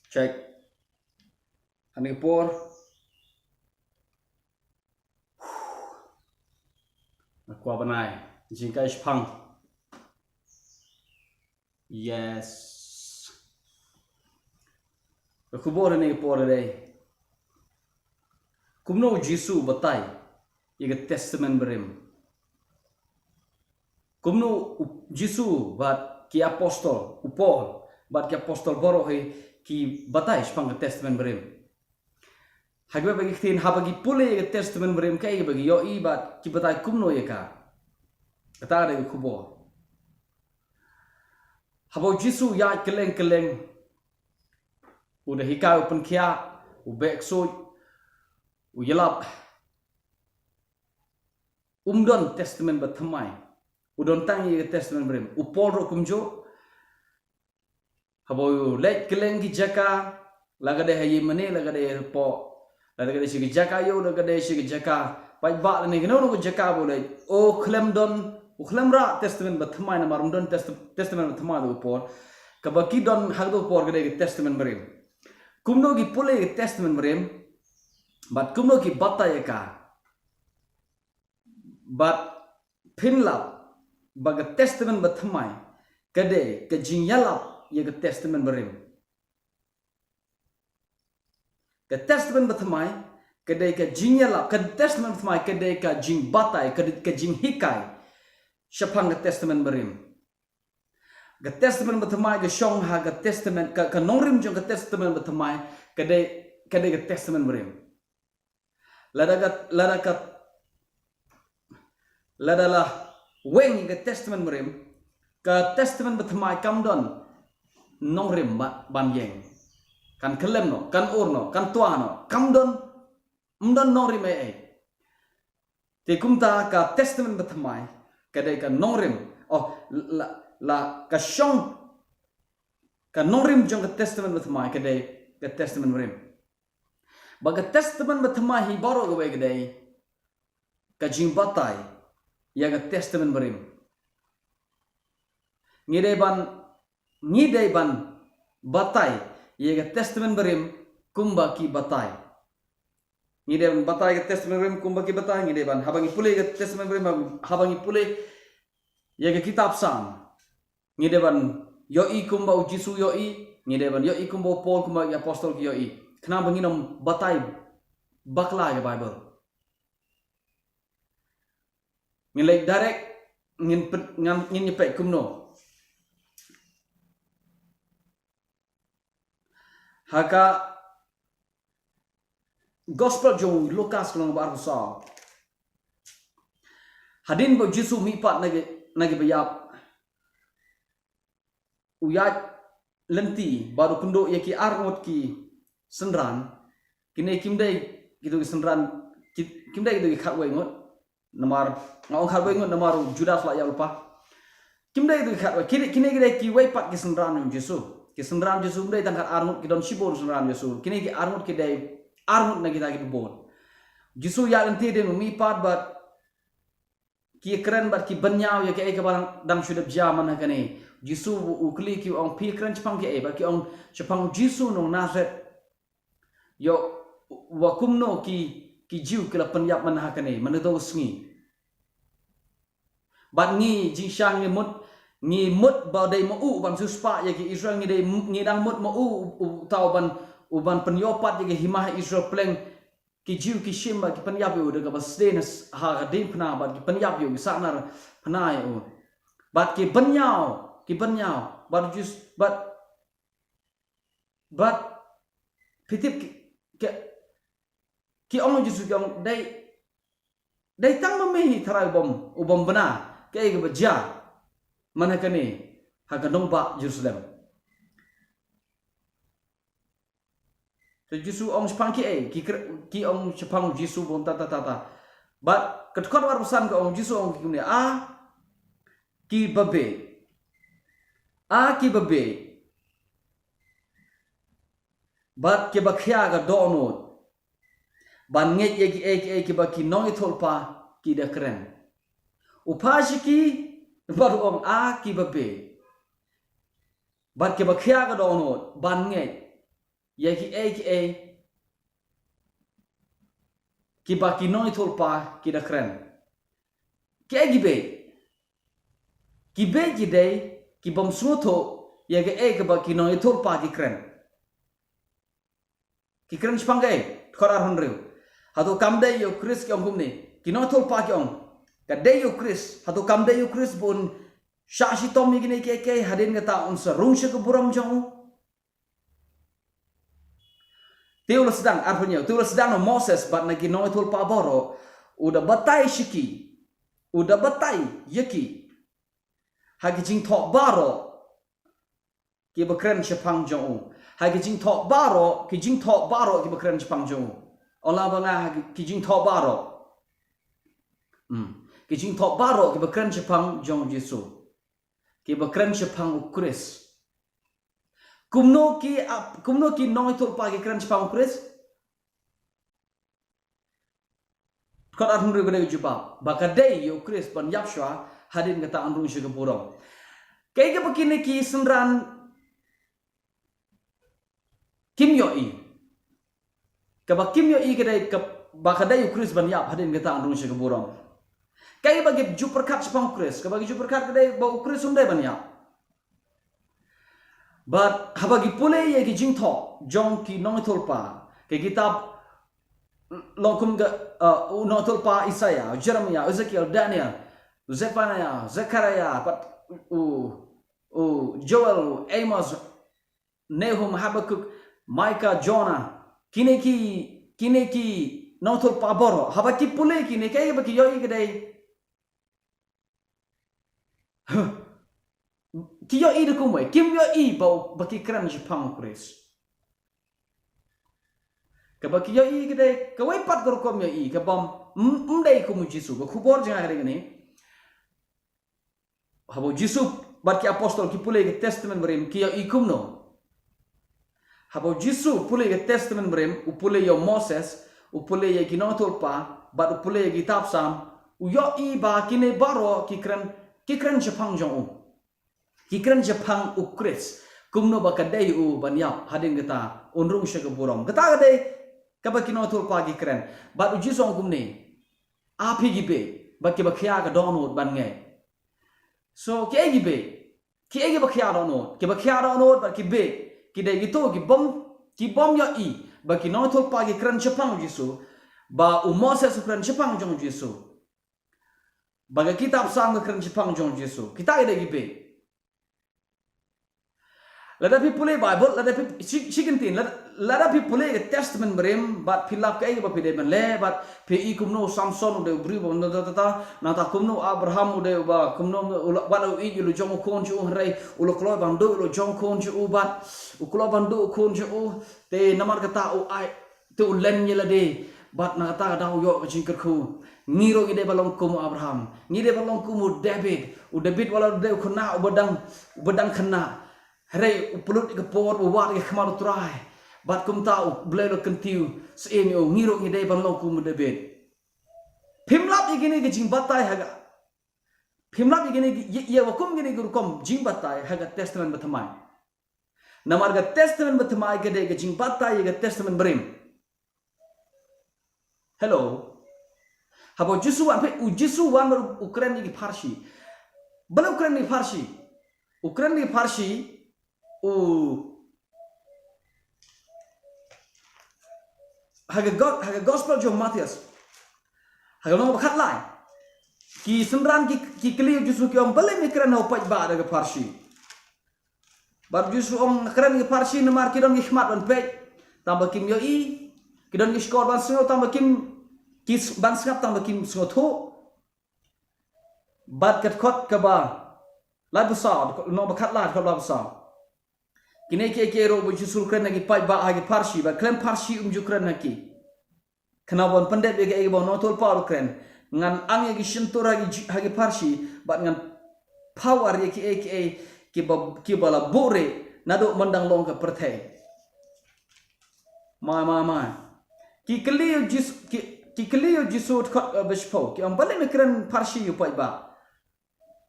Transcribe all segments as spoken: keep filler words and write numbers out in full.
Check. Ani por. Nakwa banai. Jingkai shpang. Yes. Ka khubor ani por dei. Kumno Jisu batai ïa ka Testament Barim. Kumno u Jisu bad ki apostol, u Paul, bad ki apostol baroh hi ki batai shpang ka Testament Barim. Haba ki ktien, haba ki pule ïa ka Testament Barim, kaei ba ki ïohi bad ki batai kumno ïa ka. Kata dei ka khubor. Haba u Jisu ïaid kylleng kylleng, u da hikai, u pynkhiah, u beh ksuid, u ïalap. Um don Testament Bathymmai. U don tang ïa ka Testament Barim. U Paul ruh kumjuh. Haba u leit kylleng ki jaka, la ka dei ha ïing mane, la ka dei hapoh, la ka dei sha ki jaka ïew, la ka dei sha ki jaka paidbah, lane kano kano ka jaka ba u leit, u khlem don, u khlem rah Testament Bathymmai, namar um don Test-, Testament Bathymmai da u Paul. Kaba ki don ha ka da u Paul ka dei ka Testament Barim. Kumno ki pule ka Testament Barim, bad kumno ki batai ïa ka. Bad phin lap ba ka Testament Bathymmai ka dei ka jingïalap ïa ka Testament Barim. Ka Testament Bathymmai ka dei ka jingïalap, ka Testament Bathymmai ka dei ka jingbatai, ka dei ka jinghikai shaphang ka Testament Barim. Ka Testament Bathymmai ka shong ha ka Testament, ka, ka nongrim jong ka Testament Bathymmai ka dei, ka dei ka Testament Barim. Lada ka, lada ka, lada la weng ka Testament Barim, ka Testament Bathymmai kam don nongrim ba, ban ïeng. Kan kyllem noh, kan ur noh, kan twa noh, kam don, ym don nongrim ei ei. Te kumta ka Testament Bathymmai ka dei ka nongrim. Oh, la, la ka shong, ka nongrim jong ka Testament Bathymmai ka dei ka Testament Barim. Ba ka Testament Bathymmai hi baroh kawei ka dei ka jingbatai ïa ka Testament Barim. Ngi dei ban, ngi dei ban batai ïa ka Testament Barim kumba ki batai. Ngi dei ban batai ka Testament Barim kumba ki batai, ngi dei ban, haba ngi pule ka Testament Barim, haba ngi pule ïa ka kitab Salm. Ngi dei ban ïohi kumba u Jisu ïohi, ngi dei ban ïohi kumba u Paul, kumba ki apostol ki ïohi. Khnang ba ngin ym batai bakla ïa ka Baibl. Ngin leit direct, ngin pyn-, ngan, ngin ïa peit kumno. Ha ka Gospel jong u Lukas lynnong ba arphew saw. Hadien ba u Jisu mihpat na ki, na ki baïap, u ïaid lynti bad u kynduh ïa ki arngut ki synran. Kine kim dei kito ki synran, ki, kim dei kito ki khatwei ngut. Namar, nga ong khatwei ngut namar u Judas la ïap lypa. Kim dei kito ki khatwei, kine, kine ki dei kiwei pat ki synran jong u Jisu. Ki synran Jisu ym dei tang khatar ngut, ki don shibun synran Jisu. Kine ki arngut ki dei arngut na kita kiba bun. Jisu ïaid lynti hadien u mihpat bad ki kren bad ki bynñiaw ïa kaei kaba dang, dang shu dep jia man ha kane. Jisu u kylli ki, u ong, phi kren shaphang kaei? Bad ki ong, shaphang u Jisu nong Nasareth. Ïoh, wa kumno ki, ki Jiw ki la pynïap man ha kane, man ha kato ka sngi. Bad ngi jingshisha ngi mut, ngi mut ba dei ma u ban siewspah ïa ki Israel, ngi dei, ngi dang mut ma u, u, uta uban, uban pynïoh pat ïa ka hima Israel pleng. Ki Jiw ki shim bad ki pynïap ïa u da kaba sdien ha ka diengphna bad ki pynïap ïa u, ki sahnarphna ïa u. Bad ki bynñiaw, ki bynñiaw, bad u Jis-, bad, bad phi tip ki, ki, ki ong u Jisu, ki ong, dei, dei tang ma me hi Trai u bym, u bym bna, kaei kaba jia man ha kane, ha ka nongbah Jerusalem. Te u Jisu ong shaphang kiei? Ki kre-, ki ong shaphang u Jisu bun ta ta ta ta. Bad ka dkhot arphew san ka ong, u Jisu ong kumne, a ki babe. A ki babe. Bad kiba khia ka dohnud ban ngeit ïa kiei kiei kiba ki nongïathuhlypa ki da kren. U phai sha ki bad u ong, a ki babe. Bad kiba khia ka dohnud ban ngeit ïa kiei kiei kiba ki nongïathuhlypa ki da kren. Kiei ki beit? Ki beit ki dei ki bym sngewthuh ïa kiei kiba ki nongïathuhlypa ki kren. Ki kren shaphang kaei? Dkhot arphew hynriew. Hato kam dei ïa u Khrist, ki ong kumne. Ki nongïathuhlypa ki ong, ka dei ïa u Khrist. Hato kam dei ïa u Khrist ba un shah shitom ïa kine kiei kiei? Hadien kata un sa rung sha ka burom jong u. Te u la sdang, arphew hynñiew, te u la sdang na u Moses bad na ki nongïathuhlypa baroh, u da batai sha ki, u da batai ïa ki ha ki jingthoh baroh kiba kren shaphang jong u. Ha ki jingthoh baroh, ki jingthoh baroh kiba kren shaphang jong u. Ong lang bad nga, ha ki, ki jingthoh baroh. Hmm. Ki jingthoh baroh kiba kren shaphang jong u Jisu, kiba kren shaphang u Khrist. Kumno ki ap-, kumno ki nongïathuhlypa ki kren shaphang u Khrist? Dkhot arphew hynriew ka dei ka jubab ba ka dei ïa u Khrist ban ïap shuwa, hadien kata un rung sha ka burom. Kaei kaba kine ki synran kim ïohi? Kaba kim ïohi ka dei ka, ba ka dei u Khrist ban ïap hadien kata un rung sha ka burom. Kaei ba ki ju pyrkhat shaphang u Khrist? Kaba ki ju pyrkhat ka dei ba u Khrist um dei ban ïap. Bad haba ki pule ïa ki jingthoh jong ki nongïathuhlypa, ka kitab long kum ka, uh, u nongïathuhlypa Isaiah, u Jeremiah, u Ezekiel, Daniel, u Zephaniah, Zechariah, bad u, u Joel, u Amos, Nahum, Habakkuk, Micah, Jonah. Kine ki, kine ki nongïathuhlypa baroh, haba ki pule kine, kaei ba ki ïohi ka dei? Huh. Ki ïohi da kumwei, kim ïohi ba, ba ki kren shaphang u Khrist. Kaba ki ïohi ka dei kawei pat ka rukom ïohi, kaba ym, ym dei kum u Jisu. Ka khubor jong nga ka dei kane. Haba u Jisu bad ki apostol ki pule ka Testament Barim, ki ïohi kumno? Haba u Jisu pule ka Testament Barim, u pule ïa u Moses, u pule ïa ki nongïathuhlypa, bad u pule ïa ki kitab Salm, u ïohi ba kine baroh ki kren, ki kren shaphang jong u. Ki kren shaphang u Khrist. Kumno ba ka dei u ban ïap, hadien kata un rung sha ka burom. Kata ka dei kaba ki nongïathuhlypa ki kren. Bad u Jisu u ong kumne, a phi ki beit, bad kiba khia ka dohnud ban ngeit. So, kiei ki beit? Kiei kiba khia dohnud? Kiba khia dohnud bad ki beit ki dei kito ki bym, ki bym ïohi ba ki nongïathuhlypa ki kren shaphang u Jisu, ba u Moses u kren shaphang jong u Jisu, ba ka kitab Salm ka kren shaphang jong u Jisu. Kita ki dei ki beit. Lada phi pule Baibl, lada phi shi-, shi kyntien, lada, lada phi pule ka Testament Barim, bad phi lap kaei ba phi dei ban leh, bad phi i kumno u Samson u dei u briew ba, ta, ta, ta, nangta kumno u Abraham u dei uba, kumno u la, wat u ïeit ïa u la jong u khun jong u, hynrei u la kloi ban duh ïa u la jong u khun jong u, bad u kloi ban duh u khun jong u, te namar kata u ai, te u len ïa lade, bad na kata ka daw u ïoh ka jingkyrkhu. Ngi ruh ngi dei ban long kum u Abraham. Ngi dei ban long kum u David. U David wat la u dei u khynnah uba dang, uba dang khynnah, hynrei u pynlut ïa ka por, u wad ïa ka khmat u Trai. Bad kumta u Blei u la kyntiew syiem ïa u. Ngi ruh ngi dei ban long kum u David. Phim lap ïa kine ki jingbatai ha ka, phim lap ïa kine ki, ïa, ïa wa kum kine ki rukom jingbatai ha ka Testament Bathymmai. Namar ka Testament Bathymmai ka dei ka jingbatai ïa ka Testament Barim. Hello. Haba u Jisu wan, phi, u Jisu wan bad u kren ïa ki pharshi. Balei u kren ïa ki pharshi? U kren ïa ki pharshi, u, ha ka go-, ha ka gospel jong u Mathaios, ha ka lynnong ba khatlai, ki synran ki, ki kylli u Jisu ki ong, balei me kren ha u paidbah da ka pharshi? Bad u Jisu u ong, nga kren ïa ki pharshi namar ki don ki khmat ban peit, tangba kim ïohi, ki don ki shkor ban sngew, tangba kim, ki s-, ban sngap, tangba kim sngewthuh. Bad ka dkhot kaba laiphew saw, lynnong ba khatlai, dkhot laiphew saw. Kine kiei kiei ruh ba u Jisu u kren ha ki paidbah, ha ki pharshi, bad khlem pharshi um ju kren ha ki. Khnang ban pyndep ïa kaei kaba u nongïathuhlypa u kren. Ngan ang ïa ki shyntur ha ki ji-, ha ki pharshi, bad ngan phaw ar ïa kiei kiei kiba, kiba la buhrieh naduh myndang long ka pyrthei. Mai, mai, mai. Ki kylli ïa u Jisu, ki, ki kylli ïa u Jisu dkhot, eh, ba shiphew. Ki ong, balei me kren pharshi ïa u paidbah?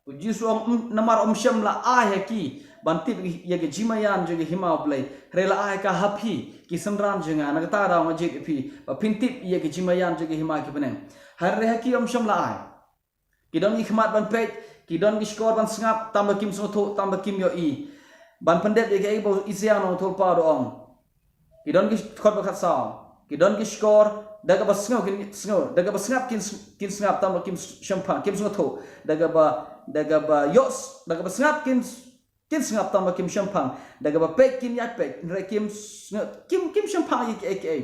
U Jisu u ong, "Ym, namar ym shym la ai ha ki ban tip ïa ka jingmaïan jong ka hima U Blei. Hynrei la ai ka ha phi ki synran jong nga, na kata ka daw nga jied ïa phi ba phin tip ïa ka jingmaïan jong ka hima ki bneng. Hynrei ha ki ym shym la ai. Ki don ki khmat ban peit, ki don ki shkor ban sngap, tang ba kim sngewthuh, tang ba kim ïohi. Ban pyndep ïa kaei ba u Isaïah u nongïathuhlypa u da ong. Ki don ki khmat ba khatsaw. Ki don ki shkor, da kaba sngew kin sngew, da kaba sngap kin s-, kin sngap, tang ba kim shemphang, kim sngewthuh. Da kaba, da kaba ïoh s-, da kaba sngap kin s-, kin sngap, tang ba kim shemphang. Da kaba peit kin ïai peit, hynrei kim sngew, kim, kim shemphang ïa kiei kiei.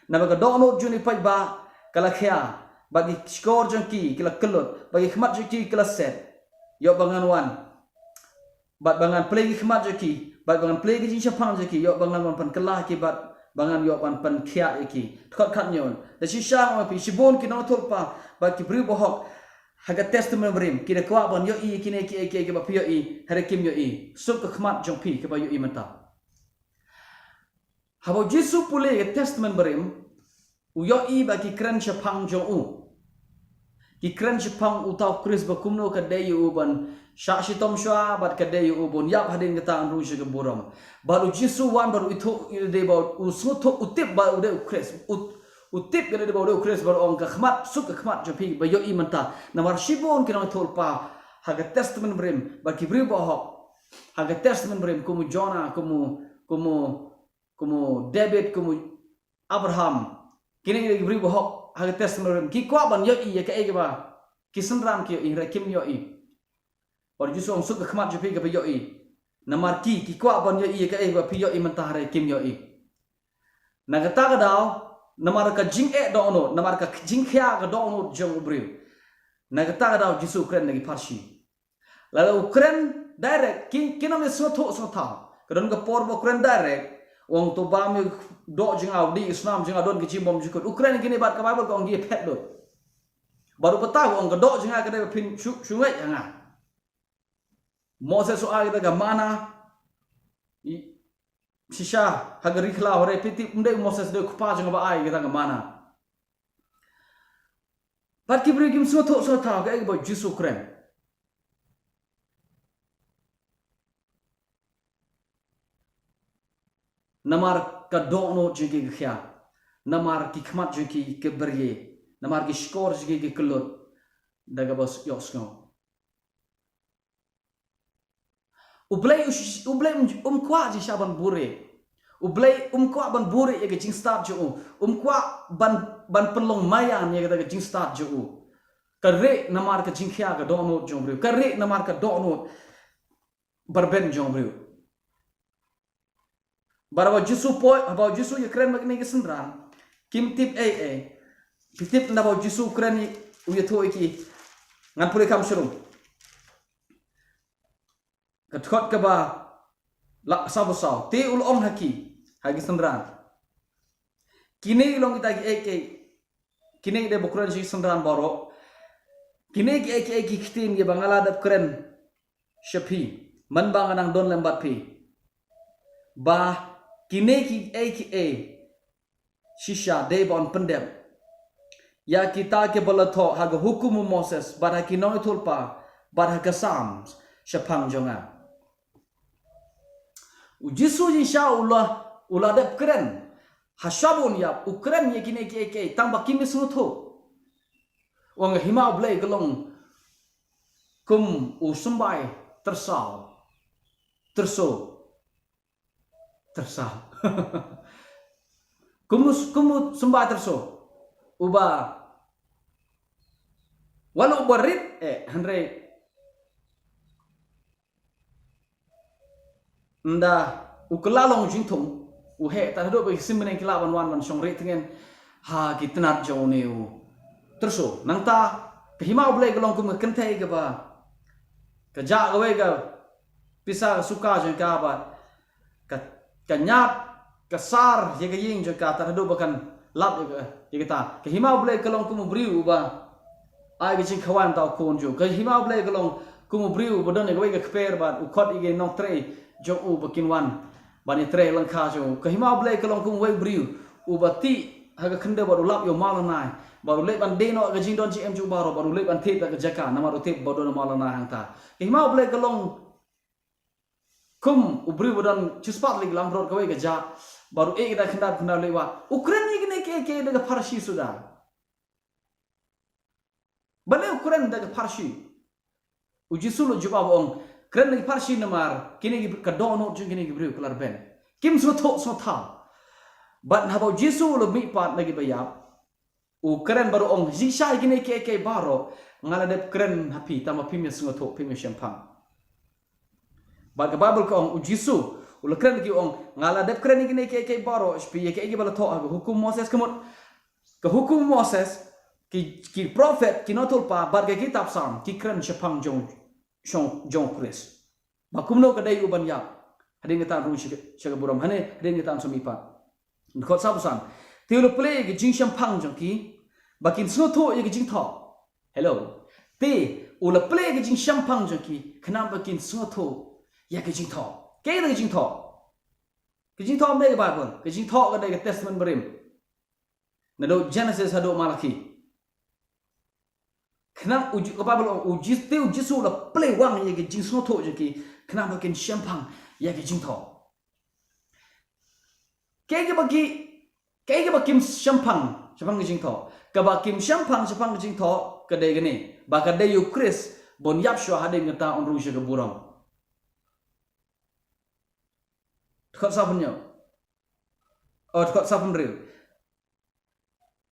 Naba ka dohnud jong ki paidbah ka la khia, bad ki shkor jong ki ki la kyllut, bad ki khmat jong ki ki la set. Ïoh ba ngan wan. Bad ba ngan plie ki khmat jong ki, bad ba ngan plie ki jingshemphang jong ki, ïoh ba ngan wan pynkylla ki, bad ba ngan ïoh ban pynkhiah ïa ki. Dkhot khathynñiew. Da shisha nga ong ïa phi, shibun ki nongïathuhlypa bad ki briew bahok ha ka Testament Barim ki da kwah ban ïohi ïa kine kiei kiei kiba phi ïohi, hynrei kim ïohi. Suk ka khmat jong phi kiba ïohi mynta. Haba u Jisu u pule ïa ka Testament Barim, u ïohi ba ki kren shaphang jong u. Ki kren shaphang uta u Khrist ba kumno ka dei ïa u ban shah shitom shuwa, bad ka dei ïa u ban ïap hadien kata, un rung sha ka burom. Bad u Jisu u wan bad u ithuh ïa lade ba u sngewthuh, u tip ba u dei u Khrist. U, u tip ïa lade ba u dei u Khrist, bad u ong, ka khmat, suk ka khmat jong phi ba ïohi mynta. Namar shibun ki nongïathuhlypa ha ka Testament Barim bad ki briew bahok ha ka Testament Barim, kum u Jonah, kum u, kum u, kum u David, kum u Abraham, kine ki dei ki briew bahok ha ka Testament Barim, ki kwah ban ïohi ïa kaei kaba ki synran ki ïohi, hynrei kim ïohi. Bad u Jisu u ong, suk ka khmat jong phi kaba ïohi. Namar ki, ki kwah ban ïohi ïa kaei kaba phi ïohi mynta, hynrei kim ïohi. Na kata ka daw, namar ka jingeh dohnud, namar ka jingkhia ka dohnud jong u briew, na kata ka daw u Jisu u kren na ki pharshi. Lada u kren direct, ki, kin ym sngewthuh sngewthaw. Ka don ka por ba u kren direct, u ong, to bam ïa u doh jong nga, u dih ïa u snam jong nga, don ka jingbymjukut. U kren kine bad ka Baibl ka ong ki ïaphet lut. Bad u batai u ong, ka doh jong nga ka dei ba phin shu, shu ngeit ha nga. Moses u ai kata ka manna, i, shisha ha ka ri khlaw, hynrei phi tip ym dei u Moses, dei u Kpa jong nga ba ai kata ka manna. Bad ki briew kim sngewthuh sngewthaw kaei kaba u Jisu u kren. Namar ka dohnud jong ki ka khia. Namar ki khmat jong ki ki byrngem. Namar ki shkor jong ki ki kyllut. Da kaba ïohsngew. U Blei u sh-, U Blei um, um kwah jingshah ban buhrieh. U Blei um kwah ban buhrieh ïa ka jingstad jong u. Um kwah ban, ban pynlong maïan ïa kata ka jingstad jong u. Ka rieh namar ka jingkhia ka dohnud jong u briew. Ka rieh namar ka dohnud barabor jong u briew. Bad haba u Jisu u poi, haba u Jisu u ïakren bad kine ki synran, kim tip ei ei. Phi tip ynda ba u Jisu u kren, u ïathuh ïa ki. Ngan pule kham shlur. Ka dkhot kaba la, saw ba saw. Te u la ong ha ki, ha ki synran. Kine ki long kita kiei kiei. Kine ki dei ba u kren sha ki synran baroh. Kine kiei kiei ki ktien kiba nga la dep kren sha phi, man ba nga nang don lem bad phi. Ba kine kiei kiei shisha dei ban pyndep ïa kita kiba la thoh ha ka hukum u Moses, bad ha ki nongïathuhlypa, bad ha ka Psalms shaphang jong nga. U Jisu shisha u la, u la dep kren. Ha sha bun ïap, u kren ïa kine kiei kiei, tang ba kim sngewthuh. U ong hima U Blei ka long kum u symbai tyrsaw. Tyrso. Tyrsaw. Kum u, kum u symbai tyrso. Uba wat la u barit, eh, hynrei ynda u kylla long jingthung, u heh, tad haduh ba ki sim bneng ki lah ban wan ban shong rieh tngen ha ki tnat jong une u tyrso. Nangta ka hima U Blei ka long kum ka kynthei kaba ka jah kawei ka pisa ka suka jong ka bad ka, ka ñiad, ka sar ïa ka ïing jong ka tad haduh ba kan lap ïa ka, ïa kata. Ka hima U Blei ka long kum u briew uba ai ka jingkhawai ïa uta u khun jong u. Ka hima U Blei ka long kum u briew uba don ïa kawei ka kper bad u khot ïa ki nongtrei jong u ba kin wan ban ïatrei lyngkha jong u. Ka hima U Blei ka long kum uwei u briew uba tih ha ka khyndew bad u lap ïa u mawlynnai, bad u leit ban die noh ka jingdon jingem jong u baroh, bad u leit ban thied da ka jaka namar u tip ba don u mawlynnai hangta. Ka hima U Blei ka long Kum u briew ba don chispah tylli ki langbrot kawei ka jah, bad u ïeh ïa ka khyndaw khyndaw leh, wa u kren ïa kine kiei kiei da ka pharshi suda. Balei u kren da ka pharshi? U Jisu u la jubab u ong, kren da ka pharshi namar kine ki, ka dohnud jong kine ki briew ka la rben. Kim sngewthuh sngewthaw. Bad haba u Jisu u la mihpat na kiba ïap, u kren bad u ong, jingshisha ïa kine kiei kiei baroh nga la dep kren ha phi, tangba phim ïa sngewthuh, phim ïa shemphang. Bad ka Baibl ka ong, u Jisu u la kren ïa ki, u ong, nga la dep kren ïa kine kiei kiei baroh sha phi ïa kiei kiei ba la thoh ha ka hukum Moses, ka mut ka hukum Moses, ki, ki prophet, ki nongïathuhlypa bad ka kitab Salm ki kren shaphang jong, jong, jong u Khrist, ba kumno ka dei u ban ïap hadien kata un rung sha ka, sha ka burom, hangne hadien kata un sa mihpat. Dkhot saw phew san. Te u la plie ïa ka jingshemphang jong ki ba kin sngewthuh ïa ka jingthoh. Hello. Te u la plie ïa ka jingshemphang jong ki khnang ba kin sngewthuh ïa ka jingthoh. Kaei ka jingthoh? Ka jingthoh, mut ka Baibl, ka jingthoh ka dei ka Testament Barim, naduh Genesis haduh Malaki. Khnang u Ji-, ka Baibl ong, u Ji-, te u Jisu u la plie wang ïa ka jingsngewthuh jong ki khnang ba kin shemphang ïa ka jingthoh. Kaei kaba ki, kaei kaba kim shemphang shaphang ka jingthoh? Kaba kim shemphang shaphang ka jingthoh ka dei kane, ba ka dei u Khrist ban ïap shuwa hadien kata un rung sha ka burom. Dkhot saw phew hynñiew. Oh, dkhot saw phew hynriew.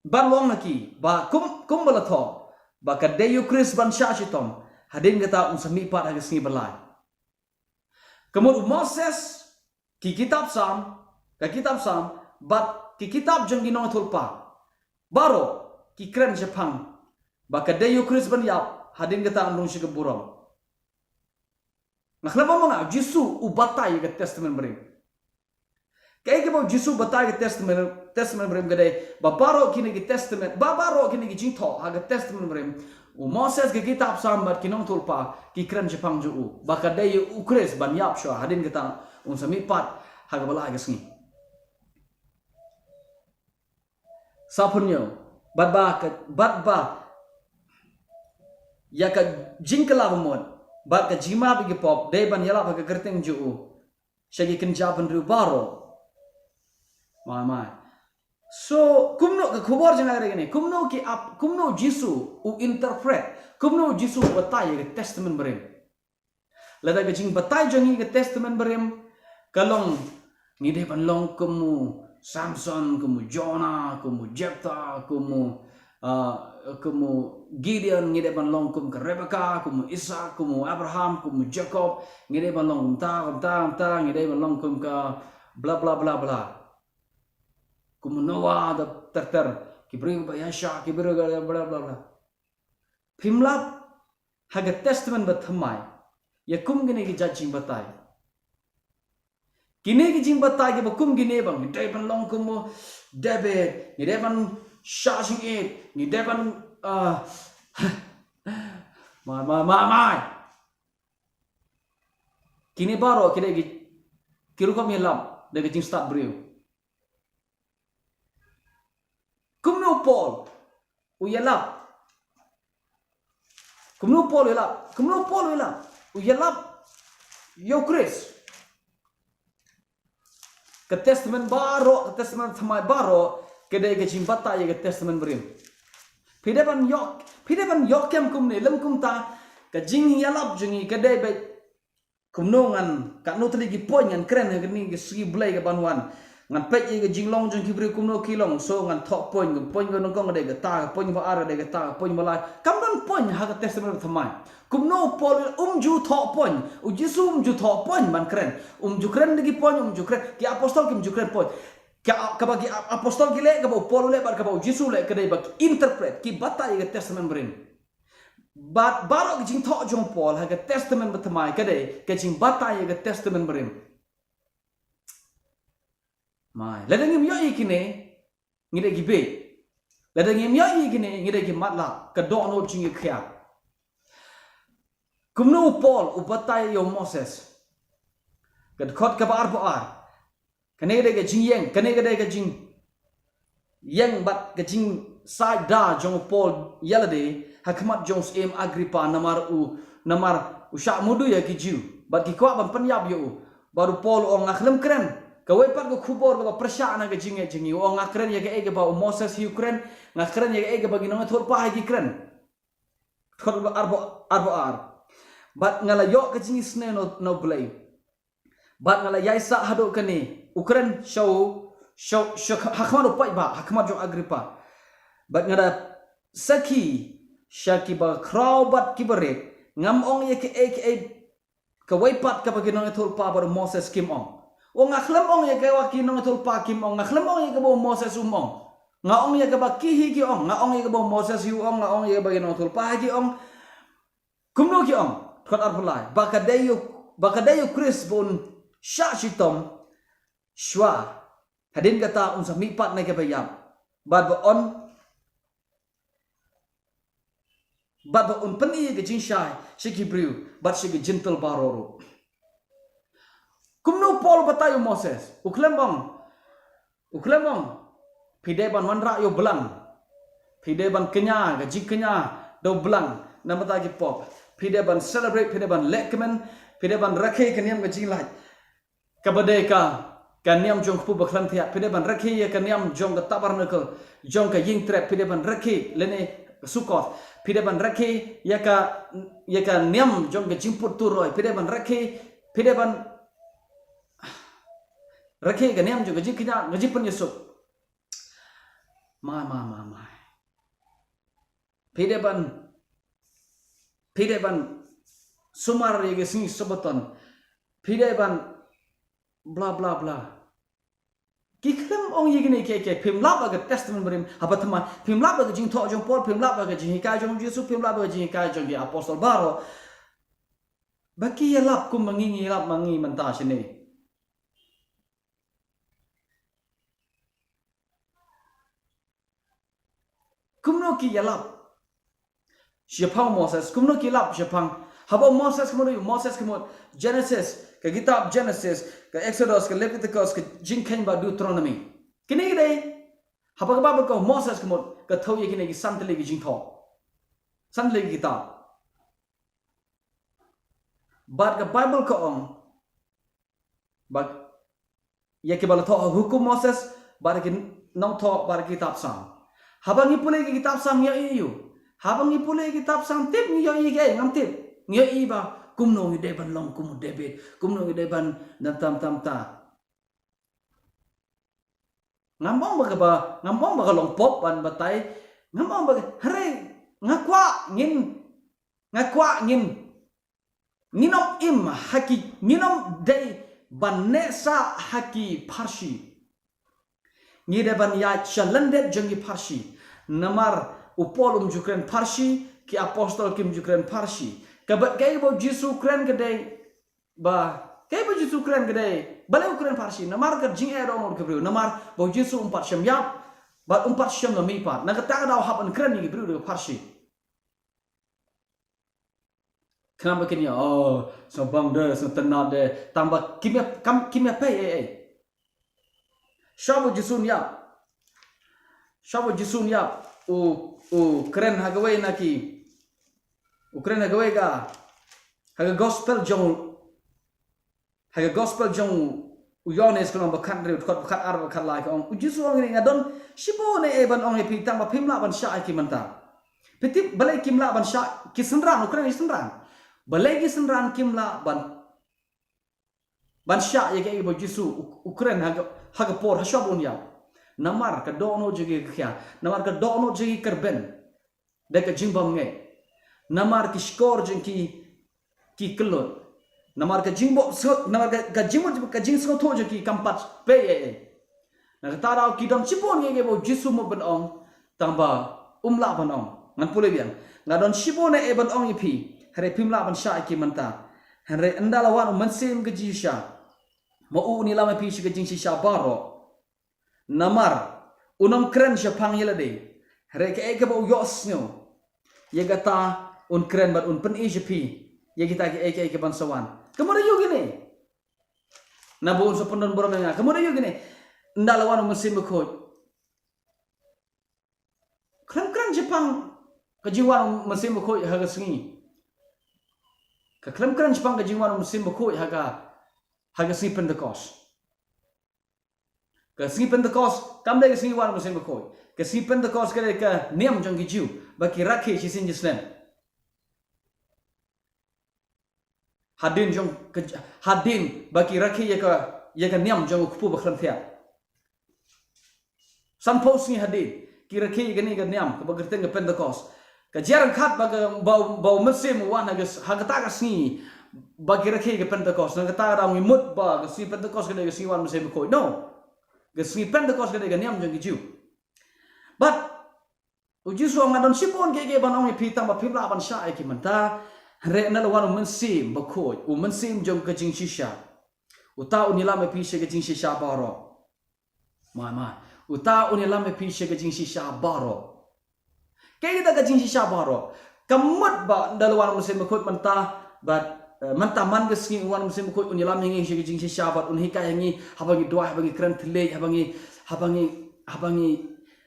Bad u ong ha ki ba kum, kumba la thoh, ba ka dei u Khrist ban shah shitom, hadien kata un sa mihpat ha ka sngi ba lai. Ka mut u Moses, ki kitab Salm, ka kitab Salm, bad ki kitab jong ki nongïathuhlypa baroh ki kren shaphang ba ka dei u Khrist ban ïap hadien kata un rung sha ka burom. Nga khlem ong ma nga, u Jisu u batai ïa ka Testament Barim. Kaei kaba u Jisu u batai ïa ka Testament, Testament Barim ka dei ba baroh kine ki testament, ba baroh kine ki jingthoh ha ka Testament Barim, u Moses, ka kitab Salm bad ki nongïathuhlypa ki kren shaphang jong u, ba ka dei u Khrist ban ïap shuwa hadien kata un sa mihpat ha kaba lai ka sngi. Saw phew hynñiew. Bad ba ka, bad ba ïa ka jingkylla bamut bad ka jingmap ïa ki pop dei ban ïalap ha ka kyrteng jong u sha ki kynja bynriew baroh. Mai, mai. So, kumno, ka khubor jong nga ka dei kane, kumno ki ap-, kumno u Jisu u interpret, kumno u Jisu u batai ïa ka Testament Barim? Lada ka jingbatai jong ngi ka Testament Barim ka long, ngi dei ban long kum u Samson, kum u Jonah, kum u Jephthah, kum u, ah, kum u Gideon, ngi dei ban long kum ka Rebecca, kum u Isaac, kum u Abraham, kum u Jacob, ngi dei ban long kumta, kumta, kumta, ngi dei ban long kum ka bla, bla, bla, bla. Kum u Noah, da ter ter, ki briew ba ïaishah, ki briew ba bla, bla, bla. Phim lap ha ka Testament Bathymmai ïa kum kine ki jait jingbatai. Kine ki jingbatai kiba kum kine ba ngi dei ban long kum u David, ngi dei ban shah jingit, ngi dei ban, ah, mai, mai, mai, mai. Kine baroh ki dei ki, ki rukom ïalap da ka jingstad briew. Kumno u Paul u ïalap? Kumno u Paul u ïalap? Kumno u Paul u ïalap? U ïalap ïa u Khrist. Ka Testament baroh, ka Testament Thymmai baroh ka dei ka jingbatai ïa ka Testament Barim. Phi dei ban ïoh, phi dei ban ïoh kem kumne, lym kumta ka jingïalap jong ngi ka dei ba kumno ngan, katno tylli ki point ngan kren ha kane ka sngi Blei ka ban wan. Ngan peit ïa ka jinglong jong ki briew kumno ki long, so ngan thoh point, ka point ba nyngkong ka dei kata, ka point ba ar ka dei kata, ka point ba lai. Kam don point ha ka Testament Thymmai. Kumno u Paul um ju thoh point, u Jisu um ju thoh point ban kren. Um ju kren da ki point, um ju kren, ki apostol kim ju kren point. Ka, kaba ki ap-, apostol ki leh, kaba u Paul u leh, bad kaba u Jisu u leh, ka dei ba ki interpret, ki batai ïa ka Testament Barim. Bad baroh ka jingthoh jong u Paul ha ka Testament Bathymmai ka dei ka jingbatai ïa ka Testament Barim. Mai, lada ngim ïohi kine, ngi dei ki bieit. Lada ngim ïohi kine, ngi dei ki matlah, ka dohnud jong ngi ka khia. Kumno u Paul u batai ïa u Moses? Ka dkhot kaba arphew ar. Kane ka dei ka jingïeng, kane ka dei ka jingïeng bad ka jingsaid da jong u Paul ïa lade ha khmat jong u syiem Agrippa namar u, namar u shah mudui ïa ki Jiw bad ki kwah ban pynïap ïa u. Bad u Paul u ong nga khlem kren kawei pat ka khubor kaba pyrshah na ka jingngeit jong ngi. U ong nga kren ïa kaei kaba u Moses hi u kren, nga kren ïa kaei kaba ki nongïathuhlypa hi ki kren. Dkhot arphew, arphew ar. Bad nga la ïoh ka jingisynei na u Blei. Bad nga la ïaisah haduh kane, u kren sha u, sha u, sha u, ha khmat u paidbah, ha khmat jong u Agrippa. Bad nga da sakhi sha kiba khraw bad kiba rit, ngam ong ïa kaei kaei kawei pat kaba ki nongïathuhlypa bad u Moses kim ong. U ong nga khlem ong ïa kaba ki nongïathuhlypa kim ong, nga khlem ong ïa kaba u Moses um ong. Nga ong ïa kaba ki hi ki ong, nga ong ïa kaba u Moses hi u ong, nga ong ïa kaba ki nongïathuhlypa hi ki ong. Kumno ki ong, dkhot arphew lai, ba ka dei u, ba ka dei u Khrist ba un shah shitom shuwa. Hadien kata un sa mihpat na kaba ïap. Bad ba un, bad ba un pyni ka jingshai sha ki briew bad sha ki Jentil baroh ruh. Kumno u Paul u batai u Moses? U khlem ong, u khlem ong phi dei ban wanrah ïa u blang, phi dei ban kñia ka jingkñia da u blang namar ki pop, phi dei ban celebrate, phi dei ban lehkmen, phi dei ban rakhe ka niam ka jinglait, kaba dei ka, ka niam jong ka kpu bakhlem thiah, phi dei ban rakhe ïa ka niam jong ka tabernacle, jong ka ïingtrep, phi dei ban rakhe lane ka Sukoth, phi dei ban rakhe ïa ka, ïa ka niam jong ka jingput turoi, phi dei ban rakhe, phi dei ban rakhe ka niam jong ka jingkñia, ka jingpynïasuk. Mai, mai, mai, mai. Phi dei ban, phi dei ban sumar ïa ka sngi Sabbaton. Phi dei ban bla bla bla. Ki khlem ong ïa kine kiei kiei, phim lap ïa ka Testament Barim, haba thymmai, phim lap ïa ka jingthoh jong Paul, phim lap ïa ka jinghikai jong Jisu, phim lap ïa ka jinghikai jong ki apostol baroh. Ba ki ïalap kum ma ngi ngi ïalap ma ngi mynta shane. Kumno ki ïalap shaphang Moses, kumno ki lap shaphang. Haba Moses ka mut, Moses ka mut, Genesis, ka kitab Genesis, ka Exodus, ka Leviticus, ka Jingkheiñ bad Deuteronomy. Kine ki dei, haba ka Bible ka ong Moses ka mut, ka thew ïa kine ki san tylli ki jingthoh. San tylli ki kitab. Bad ka Bible ka ong, bad ïa kiba la thoh ha hukum Moses, bad ki nongthoh, bad ki kitab Salm. Haba ngi pule ki kitab Salm ngi ïohi ïa u. Haba ngi pule ki kitab Salm tip ngi ïohi ïa kiei, ngam tip. Ngi ïohi ba kumno ngi dei ban long kum u David, kumno ngi dei ban namar tam tam ta. Ngam ong ba kaba, ngam ong ba ka long pop ban batai. Ngam ong ba ka, hynrei nga kwah ngin, nga kwah ngin, ngin ym im ha ki, ngin ym dei ban neh sah ha ki pharshi. Ngi dei ban ïaid sha lyndet jong ki pharshi. Namar u Paul um ju kren pharshi, ki apostol kim ju kren pharshi. Kaba kaei ba u Jisu u kren ka dei ba, kaei ba u Jisu u kren ka dei, balei u kren pharshi? Namar ka jingeh dohnud ka briew, namar ba u Jisu um pat shym ïap, bad um pat shym la mihpat. Na kata ka daw hap ban kren ïa ki briew da ka pharshi. Khnang ba kin ïa, oh, sngewbang de, sngewtynnat de, tang ba kim ïa, kam, kim ïa pei ei ei. Shuwa ba u Jisu un ïap. Shuwa ba u Jisu un ïap. U, u kren ha kawei na ki, u kren ha kawei ka, ha ka gospel jong u, ha ka gospel jong u Ïohannes ka lynnong ba khathynriew, dkhot ba khatar, ba khatlai ka ong. U Jisu u ong ïa kine, nga don shibun ei ei ban ong ïa phi tang ba phim lah ban shah ïa ki mynta. Phi tip balei kim lah ban shah, ki synran, u kren ki synran. Balei ki synran kim lah ban ban shah ïa kaei ba u Jisu u, u kren ha ka, ha ka por, ha shuwa ba un ïap. Namar ka dohnud jong ki ka khia. Namar ka dohnud jong ki ka rben da ka jingbymngeit. Namar ki shkor jong ki ki kyllut. Namar ka jingbok, namar ka, ka jingmut, ka jingsngewthuh jong ki kam pat pei ei ei. Na kata daw ki don shibun ïa kaei ba u Jisu mut ban ong, tang ba um lah ban ong. Ngan pule biang. Nga don shibun ei ei ban ong ïa phi, hynrei phim lah ban shah ïa ki mynta. Hynrei ynda la wan u Mynsiem ka jingshisha, ma u un ïalam ïa phi sha ka jingshisha baroh. Namar un ym kren shaphang ïa lade, hynrei kaei kaba u ïohsngew, ïa kata un kren bad un pyni sha phi ïa kita kiei kiei kiban sa wan. Ka mut aïu kine? Naba un sa pyndon burom ïa nga. Ka mut aïu kine? Ynda la wan u Mynsiem Bakhuid, khlem kren shaphang ka jingwan u Mynsiem Bakhuid ha ka sngi. Ka khlem kren shaphang ka jingwan u Mynsiem Bakhuid ha ka, Ha ka sngi Pentecost. Ka sngi Pentecost kam dei ka sngi wan u Mynsiem Bakhuid. Ka sngi Pentecost ka dei ka niam jong ki Jiw ba ki rakhe shisien shisnem. Hadien jong ka, hadien ba ki rakhe ïa ka, ïa ka niam jong u kpu ba khlem thiah. Sanphew sngi hadien ki rakhe ïa kane ka niam kaba kyrteng ka Pentecost. Ka jia ryngkat ba ka, ba, ba u Mynsiem u wan ha ka, ha kata ka sngi ba ki rakhe ïa ka Pentecost. Na kata ka daw ngi mut ba ka sngi Pentecost ka dei ka sngi wan u Mynsiem Bakhuid. No. Ka sngi Pentecost ka dei ka niam jong ki Jiw. But u Jisu u ong nga don shibun kiei kiei ban ong ïa phi tang ba phim lah ban shah ïa ki mynta. Hynrei ynda la wan u Mynsiem Bakhuid, u Mynsiem jong ka jingshisha, uta un ïalam ïa phi sha ka jingshisha baroh. Mai mai. Uta un ïalam ïa phi sha ka jingshisha baroh. Kaei kata ka jingshisha baroh? Ka mut ba ynda la wan u Mynsiem Bakhuid mynta, bad, eh, mynta man ka sngi u wan u Mynsiem Bakhuid un ïalam ïa ngi sha ka jingshisha bad un hikai ïa ngi haba ngi duwai, haba ngi kren thylliej, haba ngi, haba ngi, haba ngi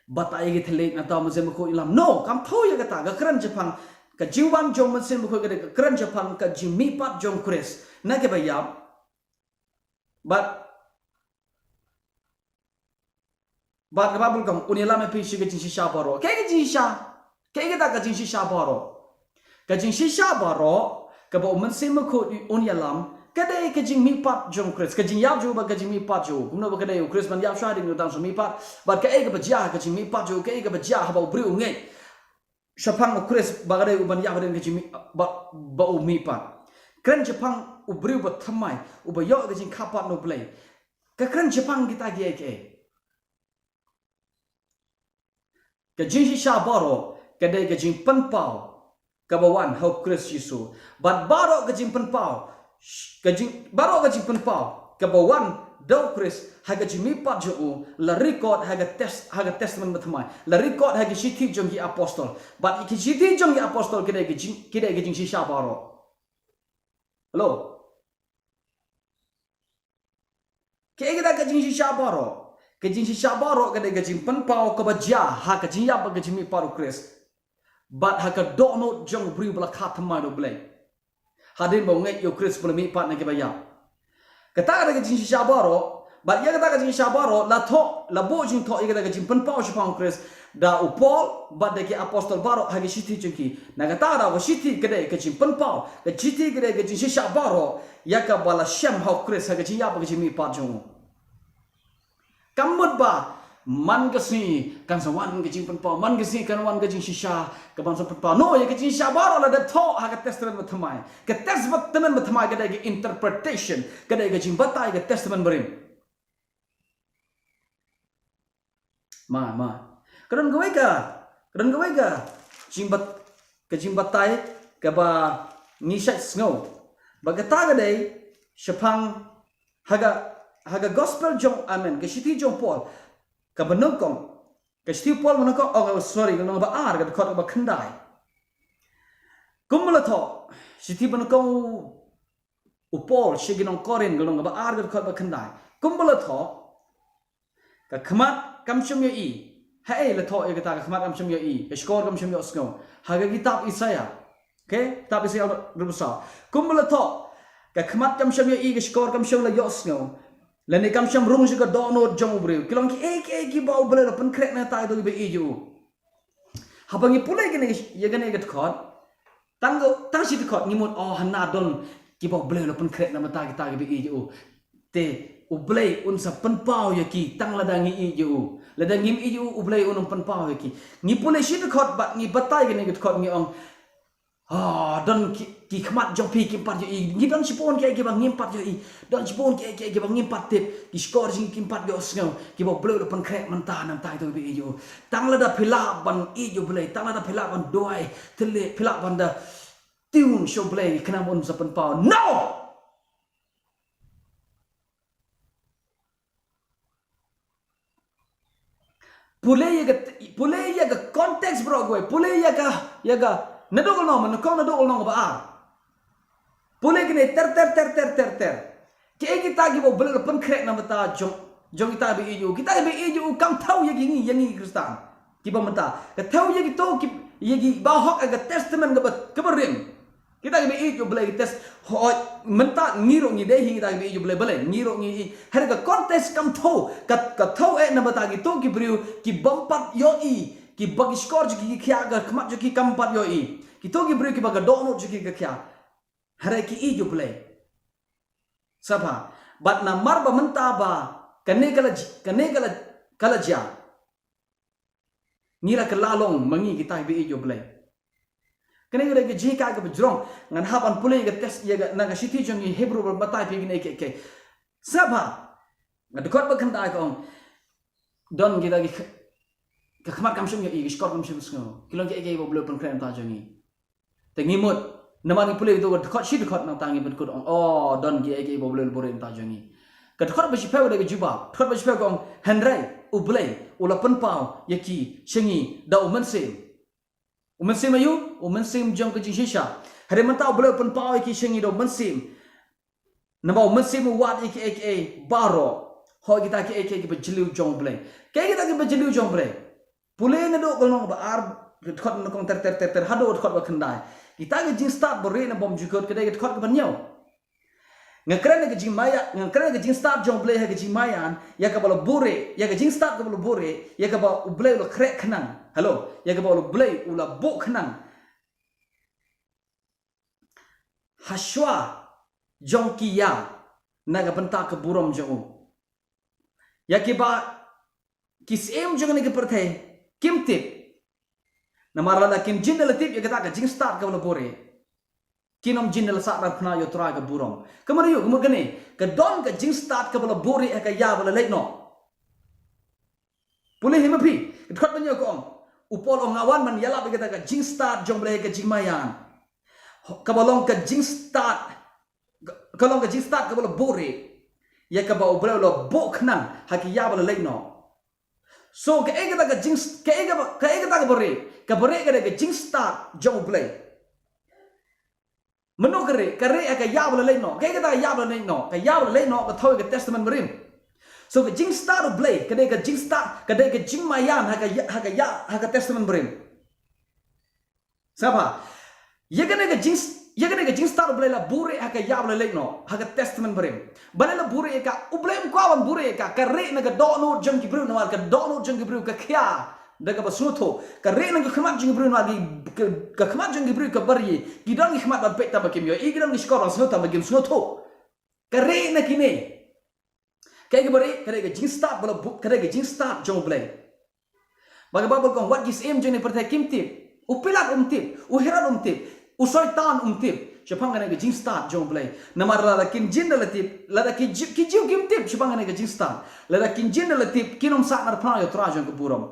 batai ïa ki thylliej, nangta u Mynsiem Bakhuid un ïalam. No, kam thew ïa kata. Ka kren shaphang ka jingwan jong u Mynsiem Bakhuid ka dei ka kren shaphang ka jingmihpat jong u Khrist na kiba ïap. Bad, bad ka Baibl ka ong un ïalam ïa phi sha ka jingshisha baroh. Kaei ka jingshisha? Kaei kata ka jingshisha baroh? Ka jingshisha baroh kaba u Mynsiem Bakhuid un ïalam ka dei ka jingmihpat jong u Khrist, ka jingïap jong u bad ka jingmihpat jong u. Kumno ba ka dei u Khrist ban ïap shwa hadien u dang shu mihpat? Bad kaei kaba jia ha ka jingmihpat jong u? Kaei kaba jia haba u briew u ngeit shaphang u Khrist ba ka dei u ban ïap hadien ka jingmih, ba, ba u mihpat? Kren shaphang u briew ba thymmai uba ïoh ka jingkyrpad na U Blei. Ka kren shaphang kita kiei kiei? Ka jingshisha baroh ka dei ka jingpynpaw kaba wan ha u Khrist Jisu. Bad baroh ka jingpynpaw, ka jing, baroh ka jingpynpaw kaba wan da u Khrist ha ka jingmihpat jong u la record ha ka tes-, ha ka Testament Bathymmai. La record ha ki shithi jong ki apostol. Bad ki shithi jong ki apostol ki dei ka jing, ki dei ka jingshisha baroh. Hello? Kaei kata ka jingshisha baroh? Ka jingshisha baroh ka dei ka jingpynpaw kaba jia ha ka jingïap bad ka jingmihpat u Khrist. Bad ha ka dohnud jong u briew ba la kha thymmai da U Blei hadien ba u ngeit ïa u Khrist ba la mihpat na kiba ïap. Kata ka dei ka jingshisha baroh. Bad ïa kata ka jingshisha baroh la thoh, la buh jingthoh ïa kata ka jingpynpaw shaphang u Khrist da u Paul bad da ki apostol baroh ha ki shithi jong ki. Na kata ka daw ka shithi ka dei ka jingpynpaw, ka shithi ka dei ka jingshisha baroh ïa kaba la shem ha u Khrist ha ka jingïap bad ka jingmihpat jong u. Kam mut ba man ka sngi kan sa wan ka jingpynpaw, man ka sngi kan wan ka jingshisha kaban sa pynpaw. No, ïa ka jingshisha baroh la dep thoh ha ka Testament Bathymmai. Ka Testament Bathymmai ka dei ka interpretation, ka dei ka jingbatai ka Testament Barim. Ma, ma. Ka don kawei ka, ka don kawei ka jingbat-, ka jingbatai kaba ngi shait sngew. Ba kata ka dei shaphang ha ka, ha ka gospel jong, amen, ka shithi jong Paul kaba nyngkong, ka shithi Paul ba nyngkong, oh, sorry, ka lynnong ba ar, ka dkhot kaba khyndai. Kumba la thoh, shithi ba nyngkong u Paul sha ki nong Korinth, ka lynnong ba ar, ka dkhot ba khyndai. Kumba la thoh, ka khmat kam shym ïohi. Haei la thoh ïa kata, ka khmat kam shym ïohi, ka shkor kam shym ïohsngew? Ha ka kitab Isaïah. Okay? Kitab Isaïah arphew saw. Kumba la thoh, ka khmat kam shym ïohi, ka shkor kam shym la ïohsngew, lane kam shym rung sha ka dohnud jong u briew. Ki long kiei kiei kiba U Blei u la pynkhreh na kata kito kiba ïeit ïa u. Haba ngi pule kane, ïa kane ka dkhot, tang ko, tang shi dkhot ngi mut, oh, hana don kiba U Blei u la pynkhreh na bynta kita kiba ïeit ïa u. Te U Blei un sa pynpaw ïa ki tang lada ngi ïeit ïa u. Lada ngim ïeit ïa u, U Blei un ym pynpaw ïa ki. Ngi pule shi dkhot bad ngi batai kane ka dkhot, ngi ong, ah, don ki, ki khmat jong phi kim pat ïohi. Ngi don shibun kiei kiei kiba ngim pat ïohi. Don shibun kiei kiei kiei kiba ngim pat tip. Ki shkor jong ngi kim pat ïohsngew, kiba U Blei u la pynkhreh mynta na bynta kito kiba ïeit ïa u. Tang lada phi lah ban ïeit ïa U Blei, tang lada phi lah ban duwai thylliej, phi lah ban da tune sha U Blei khnang ba un sa pynpaw. No! Pule ïa ka, pule ïa ka context baroh kawei. Pule ïa ka, ïa ka, naduh ka lynnong, nyngkong naduh ka lynnong kaba ar. Pule kine ter ter ter ter ter ter. Kiei kita kiba U Blei u la pynkhreh na bynta jong, jong kita kiba ïeit ïa u? Kita kiba ïeit ïa u kam thew ïa ki, ngi, ïa ngi Khristan kiba mynta. Ka thew ïa kito ki, ïa ki bahok ha ka Testament kaba, kaba rim. Kita kiba ïeit ïa u Blei ki test. Hooid, mynta ngi ruh ngi dei hi kita kiba ïeit ïa u Blei, balei ngi ruh ngi ïeit. Hynrei ka context kam thew, ka, ka thew eh namar kata kito ki briew ki bym pat ïohi, kiba ki shkor jong ki ki khia, ka khmat jong ki kam pat ïohi. Kito ki briew kiba ka dohnud jong ki ka khia. Hynrei ki ïeit ïa u Blei. Sngap bha. Bad namar ba mynta ba kane ka la j-, kane ka la, ka la jia. Ngi la kylla long ma ngi kita kiba ïeit ïa u Blei. Kane ka dei ka jinghikai kaba jrong. Ngan hap ban pule ïa ka test ïa ka, na ka shithi jong ngi Hebru ba batai phi kine kiei kiei. Sngap bha. Nga dkhot ba khyndai ka ong. Don kita ki kh-, ka khmat kam shym ïohi, ki shkor kam shym sngew. Ki long kiei kiei ba u Blei u pynkhreh na ka bynta jong ngi. Te ngi mut, namar ngi pule ïa ka dkhot shi dkhot nangta ngi pynkut ong, oh, don kiei kiei ba u Blei u buhrieh na ka bynta jong ngi. Ka dkhot ba shiphew ka dei ka jubab, dkhot ba shiphew ka ong, hynrei u Blei u la pynpaw ïa ki sha ngi da u Mynsiem. U Mynsiem aïu? U Mynsiem jong ka jingshisha. Hynrei mynta u Blei u pynpaw ïa ki sha ngi da u Mynsiem. Namar u Mynsiem u wad ïa kiei kiei baroh. Hooid, kita kiei kiei kiba jylliew jong u Blei. Kiei kita kiba jylliew jong u Blei? Pule naduh ka lynnong ba ar, dkhot nyngkong ter ter ter ter haduh dkhot ba khyndai. Kita ki jingstad ba rieh ne bymjukut, ka dei ka dkhot kaba hynñiew. Nga kren ïa ka jingmaïan, nga kren ïa ka jingstad jong u Blei ha ka jingmaïan, ïa kaba la buhrieh, ïa ka jingstad kaba la buhrieh, ïa kaba u Blei u la khreh khnang. Hello, ïa kaba u Blei u la buh khnang. Hashwa jong ki ïa na ka bynta ka burom jong u. Ïa kiba ki syiem jong kane ka pyrthei kim tip. Namar lada kin jin da la tip ïa kata ka jingstad kaba la buhrieh, kin ym jin da la sahnarphna ïa u Trai ka burom. Ka mut aïu, ka mut kane, ka don ka jingstad kaba la buhrieh ha ka ïa ba la leit noh. Pule hi ma phi, ka dkhot ba hynñiew ka ong. U Paul u ong nga wan ban ïalap ïa kata ka jingstad jong u Blei ha ka jingmaïan. Kaba long ka jingstad, ka long ka jingstad kaba la buhrieh. Ïa kaba u Blei u la buh khnang ha ka ïa ba la leit noh. So kaei kata ka jing, kaei kaba, kaei kata kaba rieh, kaba rieh ka dei ka jingstad jong u Blei. Mano ka rieh, ka rieh ha ka ïa ba la leit noh. Kaei kata ka ïa ba la leit noh? Ka ïa ba la leit noh ka thew ïa ka Testament Barim. So ka jingstad u Blei ka dei ka jingstad, ka dei ka jingmaïan ha ka ïa, ha ka ïa, ha ka Testament Barim. Sngap bha. Ïa kane ka jing, ïa kane ka jingstad u Blei la buhrieh ha ka ïa ba la leit noh, ha ka Testament Barim. Balei la buhrieh ïa ka? U Blei um kwah ban buhrieh ïa ka. Ka rieh na ka dohnud jong ki briew, namar ka dohnud jong ki briew ka khia da kaba sngewthuh. Ka rieh na ka khmat jong ki briew, namar ki, ka, ka khmat jong ki briew ka barieh. Ki don ki khmat ban peit tang ba kim ïohi, ki don ki shkor ban sngew tang ba kim sngewthuh. Ka rieh na kine. Kaei kaba rieh, ka dei ka jingstad ba la buh, ka dei ka jingstad jong u Blei. Ba ka Baibl ka ong wat ki syiem jong kane ka pyrthei kim tip. U Pilat um tip, u Herod um tip, u Soitan um tip shaphang kane ka jingstad jong u Blei. Namar lada kin jin da la tip, lada ki Jiw, ki Jiw kim tip shaphang kane ka jingstad, lada kin jin da la tip kin ym sahnarphna ïa u Trai jong ka burom.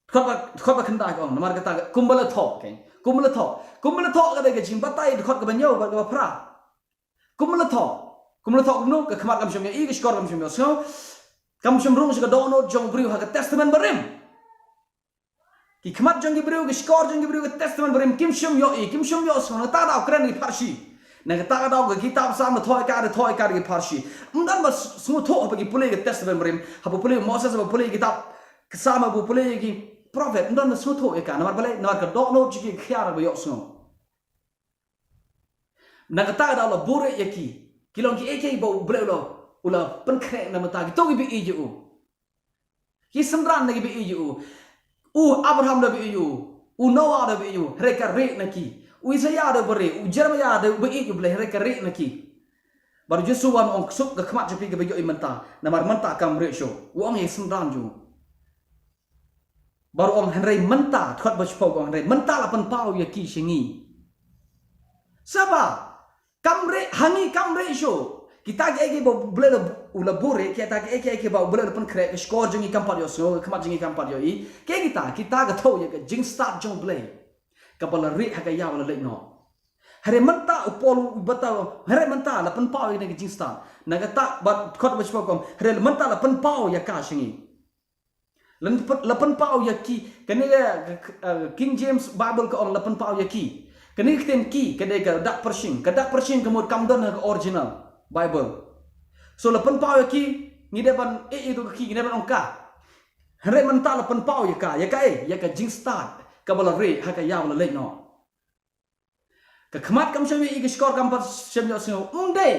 Dkhot ba, dkhot ba khyndai ka ong, namar kata ka, kumba la thoh, okay? Kumba la thoh. Kumba la thoh ka dei ka jingbatai, dkhot kaba hynñiew bad kaba phra. Kumba la thoh. Kumba la thoh kumno, ka khmat kam shym ïohi, ka shkor kam shym ïohsngew. Kam shym rung sha ka dohnud jong u briew ha ka Testament Barim. Ki khmat jong ki briew, ki shkor jong ki briew, ka Testament Barim kim shym ïohi, kim shym ïohsngew. Na kata ka daw kren ki pharshi. Na kata ka daw ka kitab Salm la thoh ïa ka, la thoh ïa ka da ki pharshi. Ym don ba s-, sngewthuh haba ki pule ïa ka Testament Barim, haba pule ïa u Moses, haba pule ïa ka kitab Salm, haba pule ïa ki prophet, ym don ba sngewthuh ïa ka. Namar balei? Namar ka dohnud jong ki ka khia da kaba ïohsngew. Na kata ka daw la buhrieh ïa ki. Ki long kiei kiei ba u Blei u la, u la pynkhreh na ka bynta kito kiba ïeit ïa u. Ki synran na kiba ïeit ïa u. U Abraham da ba ïeit ïa u. U Noah da ba ïeit ïa u. Hynrei ka rieh na ki. U Isaïah da ba rieh. U Jeremiah da ba ïeit ïa u Blei. Hynrei ka rieh na ki. Bad u Jisu u ong, suk ka khmat jong phi kaba ïohi mynta. Namar mynta kam rieh shuh. U ong ïa ki synran jong u. Bad u ong hynrei mynta, dkhot ba shiphew ka ong hynrei mynta la pynpaw ïa ki sha ngi. Sngap bha, kam rieh, ha ngi kam rieh shuh. Kita kiei kiei ba u Blei la, u la buhrieh, kita kiei kiei ba u Blei la pynkhreh, ka shkor jong ngi kam pat ïohsngew, ka khmat jong ngi kam pat ïohi. Kiei kita, kita ka thew ïa ka jingstad jong u Blei. Kaba la rieh ha ka ïa ba la leit noh. Hynrei mynta u Paul u batai, hynrei mynta la pynpaw ïa kane ka jingstad. Na kata bad dkhot ba shiphew ka ong, hynrei mynta la pynpaw ïa ka sha ngi. La pyn-, la pynpaw ïa ki, kane ka, eh, King James Bible ka ong la pynpaw ïa ki. Kane ka ktien ki, ka dei ka dak pyrshing. Ka dak pyrshing ka mut kam don ha ka original Bible. So la pynpaw ïa ki, ngi dei ban, eh, ïa ka ki, ngi dei ban ong ka. Hynrei mynta la pynpaw ïa ka, ïa kaei, ïa ka jingstad. kaba la rieh ha ka ïa ba la leit noh. Ka khmat kam shym ïohi, ka shkor kam pat shym ïohsngew. Ym dei.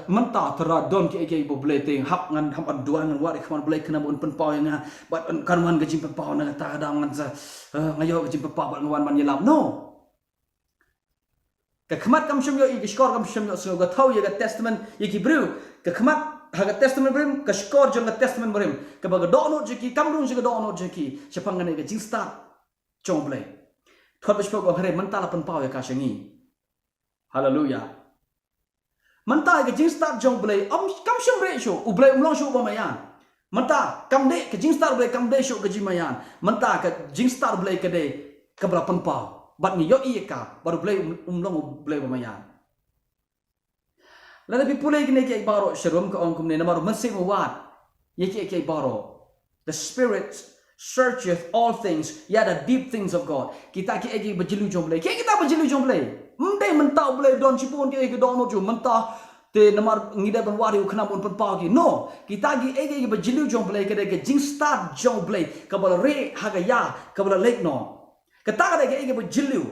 Mynta tara don kiei kiei ba U Blei te hap ngan, hap ngan duwai, ngan wad ïa ka khmat U Blei khnang ba un pynpaw ïa nga. Bad kan wan ka jingpynpaw na kata ka daw, ngan sa, eh, nga ïoh ka jingpynpaw bad nga wan ban ïalap. No. Ka khmat kam shym ïohi, ka shkor kam shym ïohsngew. Ka thaw ïa ka Testament, ïa ki briew. Ka khmat ha ka Testament barim, ka shkor jong ka Testament barim. Kaba ka dohnud jong ki kam rung sha ka dohnud jong ki shaphang kane ka jingstad jong U Blei. Dkhot ba shiphew ka ong, hynrei mynta la pynpaw ïa ka sha ngi. Haleluya. Mynta ka jingstad jong U Blei, um, kam shym rieh shuh. U Blei um long shuh ba maïan. Mynta kam dei ka jingstad U Blei, kam dei shuh ka jingmaïan. Mynta ka jingstad U Blei ka dei kaba la pynpaw. Bad ngi ïohi ïa ka, bad U Blei um, um long U Blei ba maïan. Lada phi pule kine kiei baroh sharum, ka ong kumne, namar U Mynsiem u wad ïa kiei kiei baroh. The Spirit searcheth all things, yeah, the deep things of God. Kita kiei kiei ba jylliew jong U Blei. Kiei kita ba jylliew jong U Blei? Ym dei mynta U Blei don shibun kiei kiei ki dohnud jong u mynta, te namar ngi dei ban wad ïa u khnang ba un pynpaw ki. No, kita kiei kiei ba jylliew jong U Blei ka dei ka jingstad jong U Blei kaba la rieh ha ka ïa kaba la leit noh. Kata ka dei kiei kiei ba jylliew.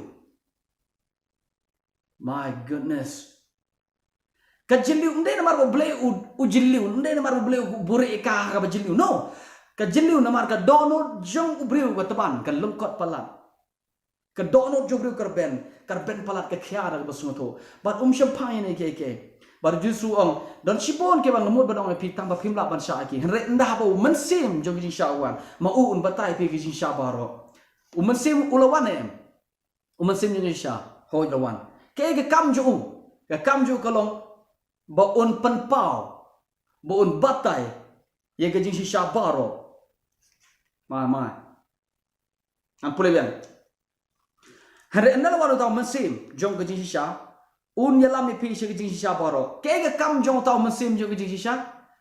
My goodness. Ka jylliew ym dei namar ba U Blei u, u jylliew, ym dei namar ba U Blei u buhrieh ïa ka kaba jylliew. No. Ka jylliew namar ka dohnud jong u briew ka tban, ka lyngkot palat. Ka dohnud jong u briew ka rben, ka rben palat, ka khia da kaba sngewthuh. Bad um shym phai ïa kine kiei kiei. Bad U Jisu u ong, don shibun kiba nga mut ban ong ïa phi tang ba phim lah ban shah ïa ki. Hynrei ynda haba U Mynsiem jong ka jingshisha u wan, ma u un batai ïa phi ka jingshisha baroh. U Mynsiem u la wan ne em? U Mynsiem jong ka jingshisha, hooid la wan. Kaei ka kam jong u? Ka kam jong u ka long ba un pynpaw, ba un batai ïa ka jingshisha baroh. Mai, mai. Ngan pule biang. Hynrei ynda la wan uta U Mynsiem jong ka jingshisha, un ïalam ïa phi sha ka jingshisha baroh. Kaei ka kam jong uta U Mynsiem jong ka jingshisha?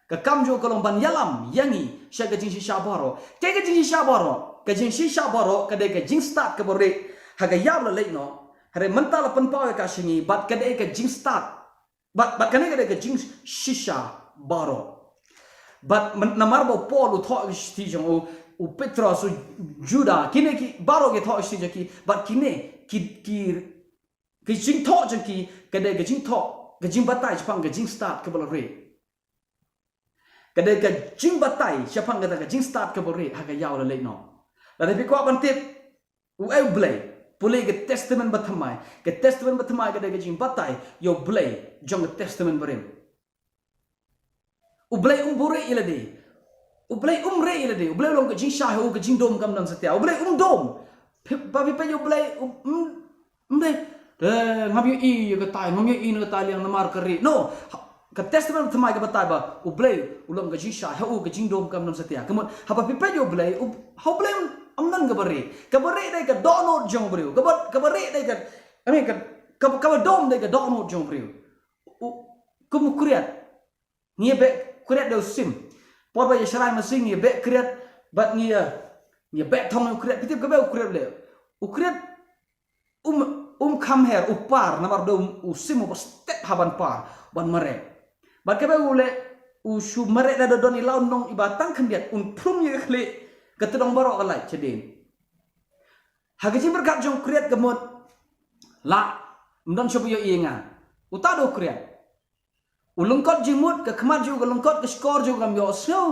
Ka kam jong u ka long ban ïalam ïa ngi sha ka jingshisha baroh. Kaei ka jingshisha baroh? Ka jingshisha baroh ka dei ka jingstad kaba rieh ha ka ïa ba la leit noh. Hynrei mynta la pynpaw ïa ka sha ngi, bad ka dei ka jingstad. Bad, bad kane ka dei ka jingshisha baroh. Bad myn-, namar ba u Paul u thoh shithi jong u, u Petros, u Juda, kine ki baroh ki thoh shithi jong ki, bad kine ki, ki, ki jingthoh jong ki, ka dei ka jingthoh, ka jingbatai shaphang ka jingstad kaba la rieh. Ka dei ka jingbatai shaphang kata ka jingstad kaba rieh ha ka ïa ba la leit noh. Lada phi kwah ban tip uei U Blei, pule ka Testament Bathymmai. Ka Testament Bathymmai ka dei ka jingbatai ïa U Blei jong ka Testament Barim. U Blei um buhrieh ïa lade. U Blei um rieh ïa lade. U Blei u long ka jingshai, ha u ka jingdum kam don satia. U Blei um dum. Phi, ba phi peit ïa U Blei, um, um, um dei, eh, ngam ïohi ïa katai, ngam ïohi na katai liang namar ka rieh. No. Ha, ka Testament Bathymmai ka batai ba U Blei u long ka jingshai, ha u ka jingdum kam don satia. Ka mut, haba phi peit ïa U Blei, u, ha U Blei um, um don kaba rieh. Kaba rieh dei ka dohnud jong u briew. Kaba, kaba rieh dei ka, I mean, ka, kaba, kaba dum dei ka dohnud jong u briew. U, kum u khriat. Ngi ïa beh khriat da u sim. Por ba ïa shrai masi ngi ïa beh khriat, bad ngi ïa, ngi ïa beh thong ïa u khriat. Phi tip kaba u khriat leh? U khriat um, um kham her, u par, namar da u, u sim uba step ha ban par, ban mareh. Bad kaba u leh, u shu mareh da don i law nong iba tang khyndiat, un phrum ïa ka khlieh, ka tdong baroh ka lait shadien. Ha ka jingpyrkhat jong u khriat ka mut, lah, ym don shuh ba ïohi ïa nga. Uta da u khriat. U lyngkot jingmut, ka khmat jong u ka lyngkot, ka shkor jong u kam ïohsngew,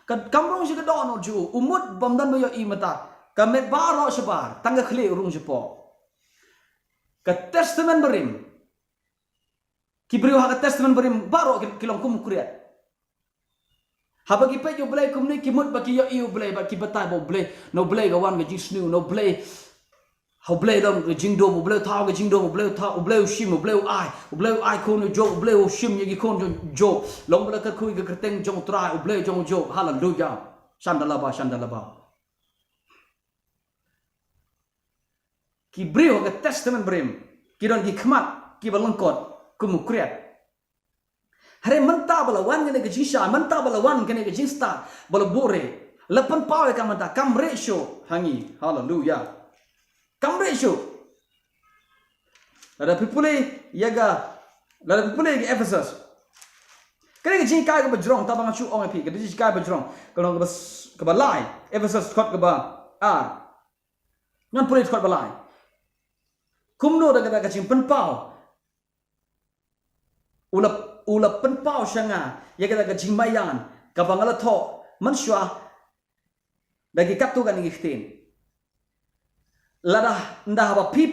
ka, kam rung sha ka dohnud jong u, u mut bym don ba ïohi mynta. Ka met baroh shabar, tang ka khlieh u rung shapoh. Ka Testament Barim. Ki briew ha ka Testament Barim baroh ki, ki long kum u khriat. Haba ki peit ïa U Blei kumne ki mut ba ki ïohi ïa U Blei, bad ki batai ba U Blei, na U Blei ka wan ka jingsniew, na U Blei, ha U Blei don ka jingdum, U Blei u thaw ka jingdum, U Blei u thaw, U Blei u shim, U Blei u ai, U Blei u ai khun u Job, U Blei u shim ïa ki khun jong u Job. Long ba la kyrkhu ïa ka kyrteng jong U Trai, U Blei jong u Job. Haleluya. Shandalaba, shandalaba. Ki briew ha ka Testament Barim, ki don ki khmat kiba lyngkot kum u khriat. Hynrei mynta ba la wan kane ka jingshai, mynta ba la wan kane ka jingstad, ba la buhrieh, la pynpaw ïa ka mynta, kam rieh shuh ha ngi. Haleluya. Kam rieh shuh. Lada phi pule ïa ka, lada phi pule ïa ka Ephesus. Kane ka jinghikai kaba jrong, tang ba nga shu ong ïa phi, ka jinghikai ba jrong, ka long kaba s-, kaba lai, Ephesus dkhot kaba ar. Ngan pule dkhot ba lai. Kumno da kata ka jingpynpaw, u la, u la pynpaw sha nga ïa kata ka jingmaïan kaba nga la thoh mynshuwa da ki katto katne ki ktien. Lada, ynda haba phi